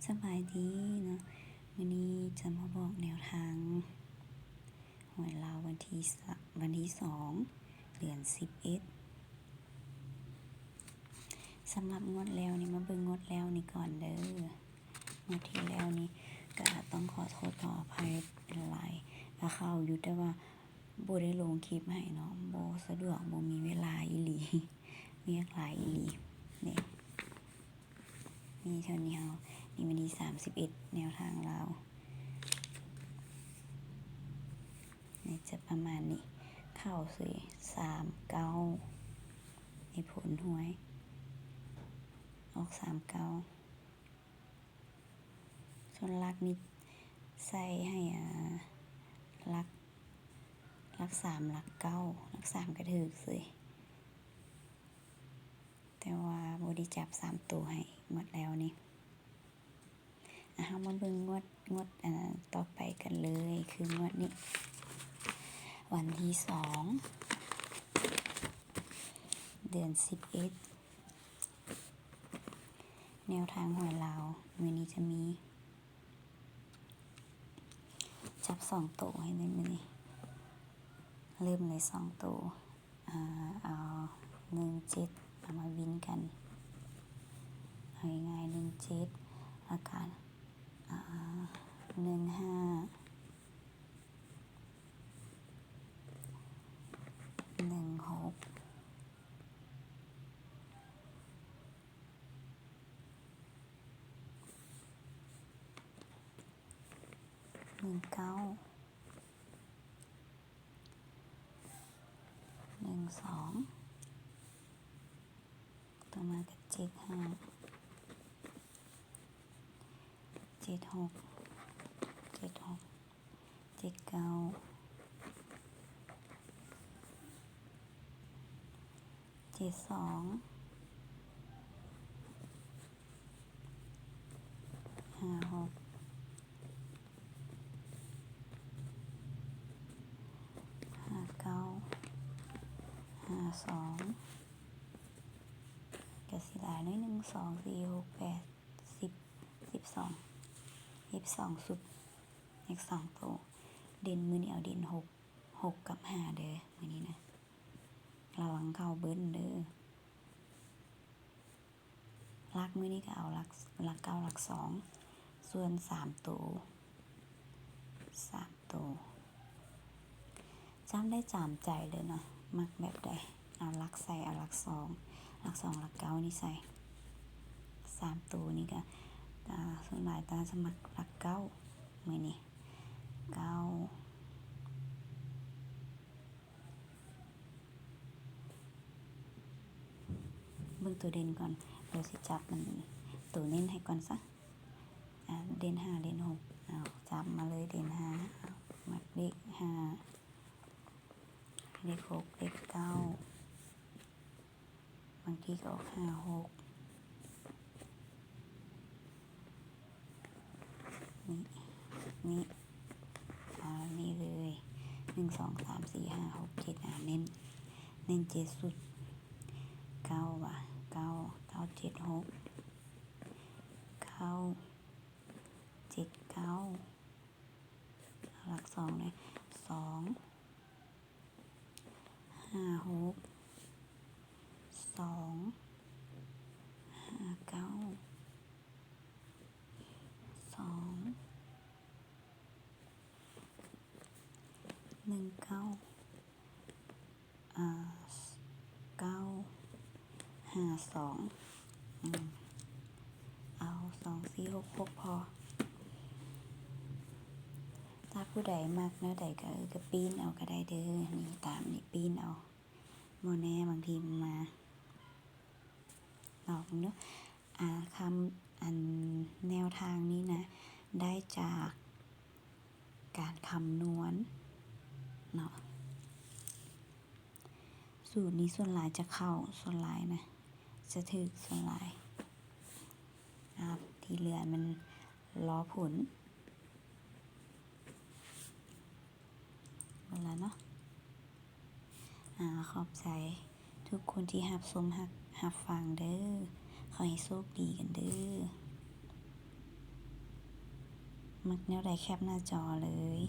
ສະບາຍດີເນາະ, ມື້ນີ້ຈະມາບອກແນວທາງຫວຍລາວວັນທີສະ ວັນທີສອງ ເດືອນສິບເອັດ. ສຳລັບງວດແລ້ວນີ້ ມາເບິ່ງງວດແລ້ວນີ້ກ່ອນເດີ. ງວດທີ່ແລ້ວນີ້ກະຕ້ອງຂໍໂທດຂໍອະໄພຫຼາຍໆ, ກະເຂົ້າຢູ່ ແຕ່ວ່າ ບໍ່ໄດ້ລົງຄລິບໃຫ້ເນາະ, ບໍ່ສະດວກ, ບໍ່ມີເວລາອີ່ຫຼີ, ວຽກຫຼາຍອີ່ຫຼີເດ້. ມີເທົ່ານີ້ເຮົາ, ນີ້ວັນທີສາມສິບເອັດ ແນວທາງລາວ ນີ້ຈະປະມານນີ້, ເຂົ້າເສຍ ສາມເກົ້າ ໃນຜົນຫວຍ ອອກ ສາມເກົ້າ. ສ່ວນຫຼັກນີ້ໃສ່ໃຫ້ ອາ ຫຼັກ ຫຼັກສາມ ຫຼັກເກົ້າ, ຫຼັກສາມກະຖືກເສຍ, ແຕ່ວ່າບໍ່ໄດ້ຈັບສາມໂຕໃຫ້ໝົດແລ້ວນີ້. ອາ ເຮົາມາເບິ່ງງວດ ງວດ ອາ ຕໍ່ໄປກັນເລີຍ, ຄືງວດນີ້ ວັນທີສອງ ເດືອນສິບເອັດ. ແນວທາງຫວຍລາວມື້ນີ້ຈະມີ ຈັບສອງໂຕໃຫ້ເລີຍມື້ນີ້, ເລີ່ມເລີຍສອງໂຕ, ອາ ເອົາ ໜຶ່ງເຈັດ ເອົາມາວິນກັນ, ເອົາງ່າຍໆ ໜຶ່ງເຈັດ ແລ້ວກະ ອາ ໜຶ່ງຫ້າ ໜຶ່ງຫົກ ໜຶ່ງເກົ້າ ໜຶ່ງສອງ ຕໍ່ມາກະເຈັດຫ້າ ເຈັດຫົກ ເຈັດຫົກ ເຈັດເກົ້າ ເຈັດສອງ ຫ້າຫົກ ຫ້າເກົ້າ ຫ້າສອງ ກະຊິຫຼາຍໜ້ອຍໜຶ່ງ ສອງ ສີ່ ຫົກ ແປດ ສິບ ສິບສອງ ສິບສອງຊຸດ ເລກສອງໂຕ. ເດັ່ນມື້ນີ້ເອົາເດັ່ນຫົກ ຫົກກັບຫ້າເດີ ມື້ນີ້ນະ, ລະວັງເຂົ້າເບິ້ນເດີ. ຫຼັກມື້ນີ້ກະເອົາຫຼັກ ຫຼັກເກົ້າ ຫຼັກສອງ ສ່ວນສາມໂຕ ສາມໂຕ ຈຳໄດ້ຈຳໃຈເລີຍເນາະ, ມັກແບບໃດ ເອົາຫຼັກໃສ່ ເອົາຫຼັກສອງ ຫຼັກສອງ ຫຼັກເກົ້ານີ້ໃສ່. ສາມໂຕນີ້ກະ ກະສ່ວນຫຼາຍຕາຈະມັກຫຼັກເກົ້າ ມື້ນີ້ ເກົ້າ. ເບິ່ງໂຕເດັ່ນກ່ອນ ດຽວຊິຈັບມັນ ໂຕເນັ້ນໃຫ້ກ່ອນຊະ. ອາ ເດັ່ນຫ້າ ເດັ່ນຫົກ ເອົາ ຈັບມາເລີຍ ເດັ່ນຫ້າ ເອົາ ມັກເລກຫ້າ ເລກຫົກ ເລກເກົ້າ ບາງທີກະອອກຫ້າຫົກ ນີ້ ນີ້ ເອົານີ້ເລີຍ ໜຶ່ງ ສອງ ສາມ ສີ່ ຫ້າ ຫົກ ເຈັດ ອາ ເນັ້ນ ເນັ້ນເຈັດຊຸດ ເກົ້າ ວ່າ ເກົ້າ ເກົ້າ ເຈັດ ຫົກ ເກົ້າ ເຈັດ ເກົ້າ ຫຼັກສອງເລີຍ ສອງ ຫ້າຫົກ ສອງ ຫ້າເກົ້າ ສອງ ໜຶ່ງເກົ້າ ອາ ເກົ້າ ຫ້າສອງ ອືມ ເອົາ ສອງ ສີ່ ຫົກ ຫົກ ພໍ. ຖ້າຜູ້ໃດມັກແນວໃດກະ ເອີ ກະປີ້ນເອົາກະໄດ້ເດີ ນີ້ ຕາມນີ້ ປີ້ນເອົາ ບໍ່ແນ່ບາງທີມັນມາ ລອງເບິ່ງເດີ. ອາ ຄຳ ອັນ ແນວທາງນີ້ນະ ໄດ້ຈາກການຄຳນວນເນາະ. ສູດນີ້ສ່ວນຫຼາຍຈະເຂົ້າ ສ່ວນຫຼາຍນະ ຈະຖືກສ່ວນຫຼາຍ. ອາ ທີ່ເຫຼືອມັນລໍຜົນ. ເບິ່ງລະເນາະ. ອາ ຂອບໃຈທຸກຄົນທີ່ຮັບຊົມ ຮັບ ຮັບຟັງເດີ. ຂໍໃຫ້ໂຊກດີກັນເດີ. ມັກແນວໃດແຄບໜ້າຈໍເລີຍ.